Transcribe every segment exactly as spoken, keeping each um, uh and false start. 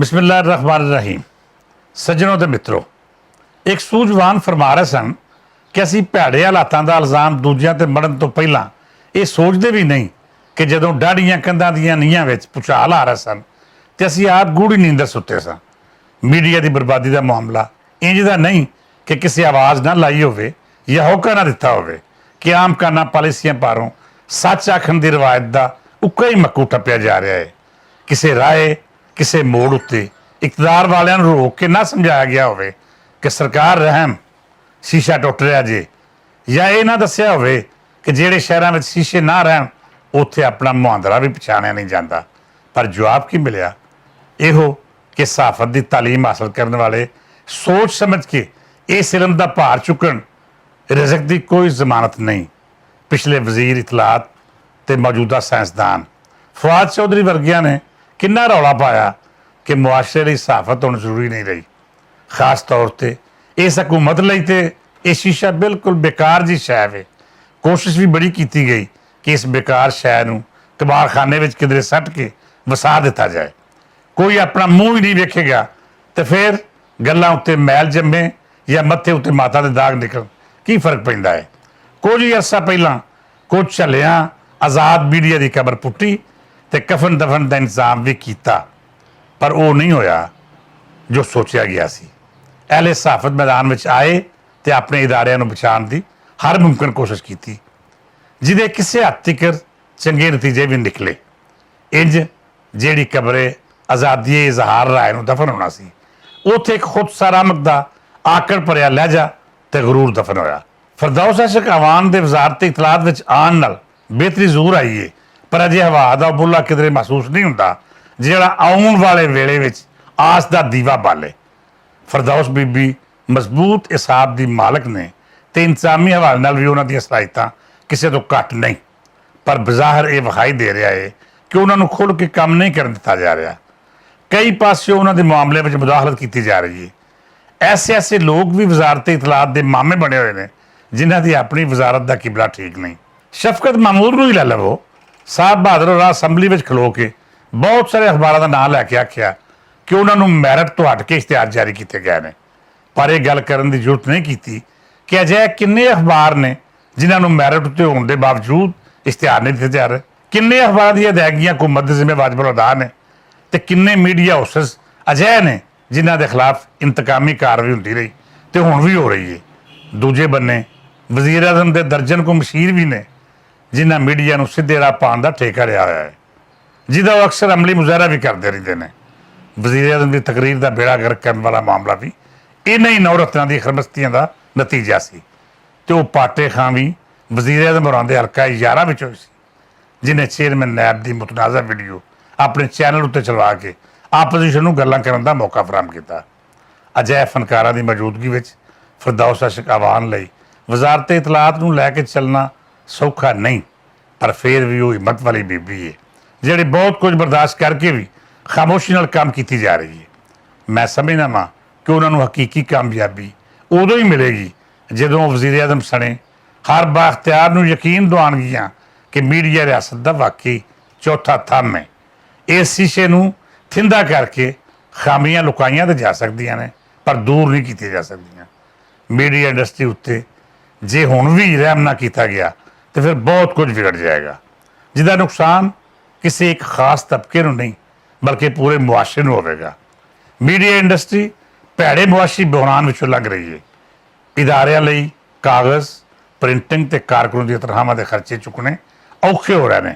بسم اللہ الرحمن الرحیم۔ سجنوں تے متروں، ایک سوجوان فرما رہے سن کہ اسی پیڑے حالاتاں دا الزام دوجیاں تے مڑن توں پہلاں ایہہ سوچدے وی نئیں کہ جدوں ڈاڑیاں کندھاں دیاں نیاں وچ پچھال آ رہے سن تے اسی آپ گوڑی نیندر ستے ساں۔ میڈیا دی بربادی دا معاملہ اینجدا نئیں کہ کسے آواز نہ لائی ہووے یا ہوکا نہ دتا ہووے کہ عام کاناں پالیسیاں پاروں سچ آکھن دی روایت دا اکا ہی مکو ٹپیا جا رہیا ہے۔ کسے رائے، کسے موڑ اتے اقتدار والیاں نوں روک کے نہ سمجھایا گیا ہووے کہ سرکار رحم، شیشہ ٹوٹ رہیا جے، یا ایہہ نہ دسیا ہووے کہ جیہڑے شہراں وچ شیشے نہ رہن، اتھے اپنا مہاندرا وی پچھانیا نئیں جاندا۔ پر جواب کی ملیا؟ ایہو کہ صحافت دی تعلیم حاصل کرن والے سوچ سمجھ کے اس علم دا بھار چکن رزق دی کوئی ضمانت نئیں۔ پچھلے وزیر اطلاعات تے موجودہ سائنسدان فواد چوہدری ورگیاں نے کنا رولا پایا کہ معاشرے لئی صحافت ہن ضروری نئیں رہی۔ خاص طور تے اس حکومت لئی تے ایہہ شیشہ بالکل بیکار جی شے وے۔ کوشش وی بڑی کیتی گئی کہ اس بیکار شے نوں کبارخانے وچ کدرے سٹ کے وسا دتا جائے۔ کوئی اپنا منہ وی نئیں ویکھے گا تے فیر گلاں اتے میل جمے یا متھے اتے ماتا دے داغ نکل، کی فرق پیندا ہے؟ کچھ ہی عرصہ پہلاں کچھ چلیاں آزاد میڈیا دی قبر پٹی تے کفن دفن دا انتظام وی کیتا، پر او نئیں ہویا جو سوچیا گیا سی۔ اہل صحافت میدان وچ آئے تے اپنے اداریاں نوں بچان دی ہر ممکن کوشش کیتی، جدے کسے حد تکر چنگے نتیجے وی نکلے۔ انج جیہڑی قبرے آزادی اظہار رائے نوں دفن ہونا سی، اتھے ایک خود سرامک دا آکڑ پریا لہجہ تے غرور دفن ہویا۔ فردوس عاشق اعوان دے وزارت اطلاعات وچ آن نال بہتری ضرور آئی ہے، پر اجے ہوا دا بلا کدرے محسوس نئیں ہوندا جیہڑا آؤن والے ویلے وچ آس دا دیوا بالے۔ فردوس بی بی مضبوط حساب دی مالک نے تے انتظامی حوالے نال وی انہاں دیاں صلاحیتاں کسے توں گھٹ نئیں، پر بظاہر ایہہ وکھائی دے رہیا ہے کہ انہاں نوں کھل کے کم نئیں کرن دتا جا رہیا۔ کئی پاسے انہاں دے معاملے وچ مداخلت کیتی جا رہی ہے۔ ایسے ایسے لوگ وی وزارت اطلاعات دے مامے بنے ہوئے نے، جنہاں دی اپنی وزارت دا قبلہ ٹھیک نئیں۔ شفقت محمود نوں ہی لے لو، صاحب بہادر اور اسمبلی وچ کھلو کے بہت سارے اخباراں دا ناں لے کے آکھیا کہ انہاں نوں میرٹ توں ہٹ کے اشتہار جاری کیتے گئے نے۔ پر ایہہ گل کرن دی ضرورت نئیں کیتی کہ اجہے کنے اخبار نے جنہاں نوں میرٹ اتے ہون دے باوجود اشتہار نئیں دتے جا رہے؟ کنے اخباراں دیاں ادائیگیاں حکومت دے ذمہ واجب الادا نے؟ تے کنے میڈیا ہاؤسز اجہے نے جنہاں دے خلاف انتقامی کاروائی ہوندی رہی تے ہون وی ہو رہی ہے؟ دوجے بننے وزیر اعظم دے درجن کو مشیر وی نے جنہاں میڈیا نوں سدھے راہ پان دا ٹھیکہ لیا ہویا ہے، جس دا او اکثر عملی مظاہرہ وی کردے رہندے نے۔ وزیر اعظم دی تقریر دا بیڑا گرک کرن والا معاملہ وی انہاں ہی نورتناں دی خرمستیاں دا نتیجہ سی۔ تے او پاٹے خان وی وزیر اعظم ہوراں دے حلقہ یارہ وچ ہوئی سی، جنہیں چیئرمین نیب دی متنازعہ ویڈیو اپنے چینل اتے چلوا کے اپوزیشن نوں گلاں کرن دا موقع فراہم کیتا۔ اجہے فنکاراں دی موجودگی وچ فردوس عاشق اعوان لئی وزارت اطلاعات نوں لے کے چلنا سوکھا نئیں، پر فیر وی او ہمت والی بی بی ہے جیہڑی بہت کچھ برداشت کر کے وی خاموشی نال کم کیتی جا رہی ہے۔ میں سمجھنا واں کہ انہاں نوں حقیقی کامیابی ادوں ہی ملے گی جدوں او وزیر اعظم سنے ہر بااختیار نوں یقین دوان گیاں کہ میڈیا ریاست دا واقعی چوتھا تھم ہے۔ اس شیشے نوں تھندا کر کے خامیاں لکائیاں تے جا سکدیاں نیں، پر دور نئیں کیتیاں جا سکدیاں۔ میڈیا انڈسٹری اتے جے ہن وی رحم نہ کیتا گیا تے فیر بہت کچھ وگڑ جائے گا، جس دا نقصان کسے اک خاص طبقے نوں نئیں، بلکہ پورے معاشرے نوں ہووے گا۔ میڈیا انڈسٹری پیڑے معاشی بحران وچوں لنگ رہی ہے۔ اداریاں لئی کاغذ، پرنٹنگ تے کارکنوں دیاں تنخواہاں دے خرچے چکنے اوکھے ہو رہے نیں۔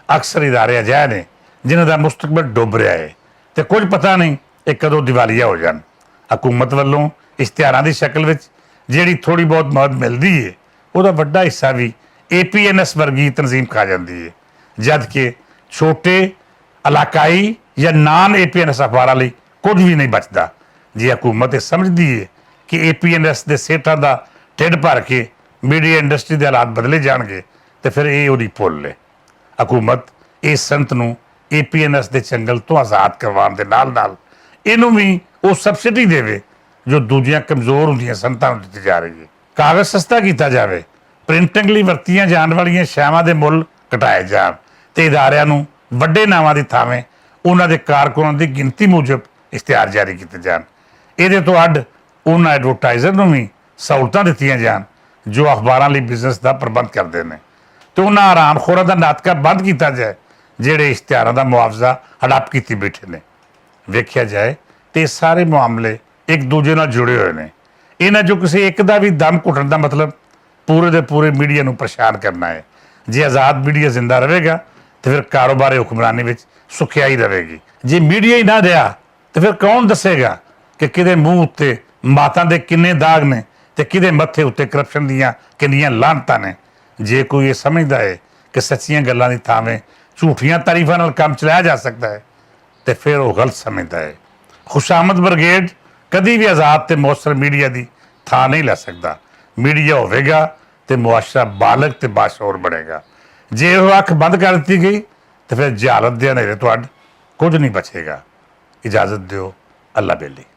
اکثر ادارے اجہے نیں جنہاں دا مستقبل ڈوب رہیا ہے تے کچھ پتہ نئیں اے کدوں دیوالیہ ہو جان۔ حکومت ولوں اشتہاراں دی شکل وچ جیہڑی تھوڑی بہت مدد ملدی ہے، اوہدا وڈا حصہ وی اے پی این ایس ورگی تنظیم کھا جاندی ہے، جد کہ چھوٹے علاقائی یا نان اے پی این ایس اخباراں لئی کچھ وی نئیں بچدا۔ جے حکومت ایہہ سمجھدی ہے کہ اے پی این ایس دے سیٹاں دا ٹھڈ بھر کے میڈیا انڈسٹری دے حالات بدلے جان گے، تے فیر ایہہ اوہدی پھول لے۔ حکومت ایہہ سنت نوں اے پی این ایس دے چنگل توں آزاد کروان دے نال نال اینوں وی او سبسڈی دیوے جو دوجیاں کمزور ہوندیاں سنتاں نوں دتی جا رہی ہے۔ کاغذ سستا کیتا جاوے، پرنٹنگ لئی ورتیاں جان والیاں شیواں دے مل گھٹائے جان، تے اداریاں نوں وڈے ناواں دی تھاویں انہاں دے کارکناں دی گنتی موجب اشتہار جاری کیتے جان۔ ایہدے توں اڈ انہاں ایڈورٹائزر نوں وی سہولتاں دتیاں جان جو اخباراں لئی بزنس دا پربند کردے نیں، تے انہاں آرام خوراں دا ناطقہ بند کیتا جائے، جہڑے اشتہاراں دا معاوضہ ہڑپ کیتی بیٹھے نیں۔ ویکھیا جائے تے ایہہ سارے معاملے اک دوجے نال جڑے ہوئے نیں۔ انہاں جو کسے اک دا وی دم کٹن دا مطلب پورے دے پورے میڈیا نوں پریشان کرنا ہے۔ جے آزاد میڈیا زندہ رہے گا تے فیر کاروبار حکمرانی وچ سکھیائی رہے گی۔ جے میڈیا ہی نہ رہیا تے فیر کون دسے گا کہ کدے منہ اتے ماتاں دے کنے داغ نے تے کدے متھے اتے کرپشن دیاں کنیاں لانتاں نے؟ جے کوئی ایہہ سمجھدا ہے کہ سچیاں گلاں دی تھاویں جھوٹیاں تعریفاں نال کم چلایا جا سکدا ہے تے فیر او غلط سمجھدا ہے۔ خوشامد برگیڈ کدی وی آزاد تے موثر میڈیا دی تھاں نہیں لے سکدا۔ میڈیا ہووے گا تے معاشرہ بالغ تے باشعور بنے گا۔ جے او اکھ بند کر دتی گئی تے فیر جہالت دے ہنیرے توں اڈ کچھ نہیں بچے گا۔ اجازت دیو، اللہ بیلی۔